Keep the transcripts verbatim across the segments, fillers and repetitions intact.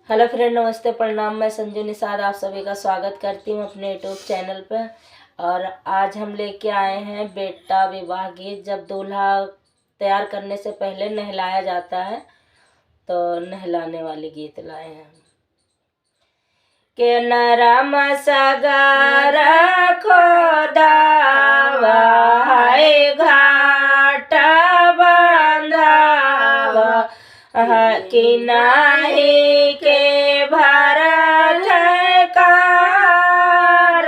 हेलो फ्रेंड, नमस्ते, प्रणाम। मैं संजू निषाद आप सभी का स्वागत करती हूँ अपने यूट्यूब चैनल पर। और आज हम लेके आए हैं बेटा विवाह गीत, जब दूल्हा तैयार करने से पहले नहलाया जाता है, तो नहलाने वाली गीत लाए हैं। के नरम सगर खोदावा है घाट बांधावा, कि नाही के भरत कार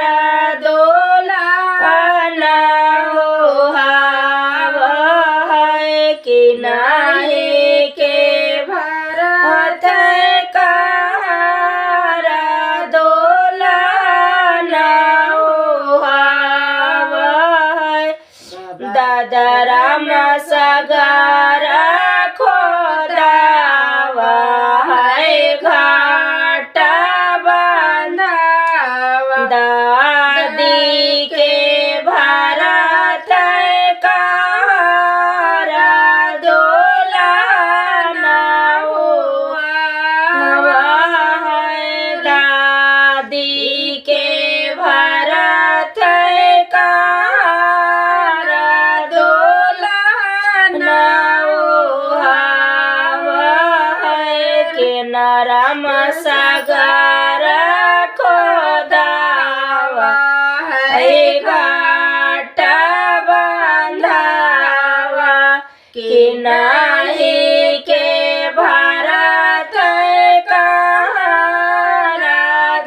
दुल्हन हो हाव है, कि नाही के भरत कार दुल्हन हो हाव है। दादरा मसगर खोदावा है घाट बांधावा, दादी के भरत कार दुल्हन हो हाव है। दादी के भरत कार दुल्हन हो हाव है, के नरम सगर खोदावा है घाट बांधावा, कि नाही के भरत कार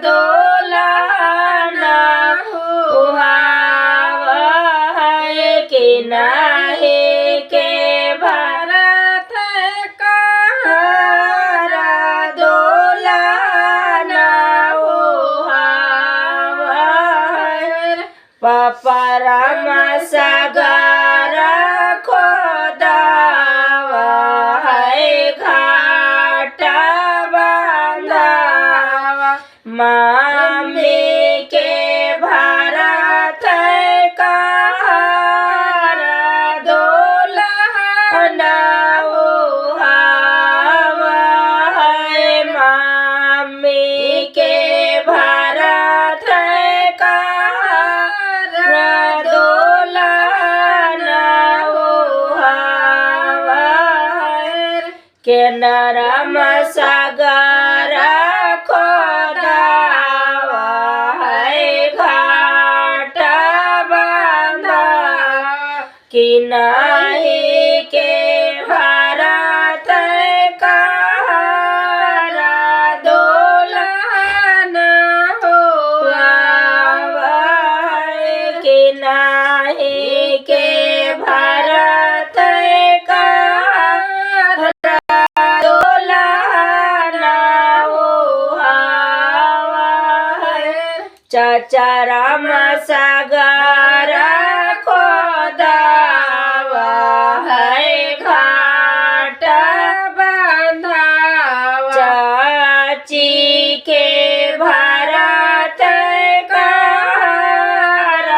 दुल्हन हो हाव है, कि नाही के भरत कार दुल्हन हो हाव है। पपरा मसगर खोदावा है घाट बांधावा, मम्मी के भरत कार दुल्हन हो हाव है। मम्मी के भरत कार दुल्हन हो हाव है। के नरम सगर खोदावा है घाट बांधावा, कि नाही के भरत कार दुल्हन हो हाव है, कि नाही के भरत कार दुल्हन हो हाव है। चचरा मसगर खोदावा है घाट बांधावा, चाची के भरत कार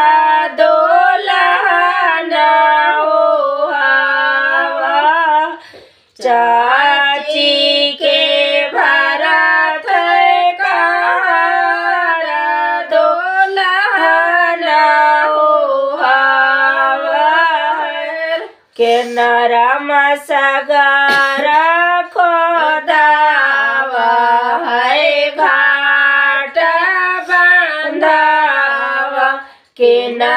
दुल्हन हो हाव। चाची के भरत कार दुल्हन हो हाव है। के नरम सगर खोदावा है घाट बांधावा, के ना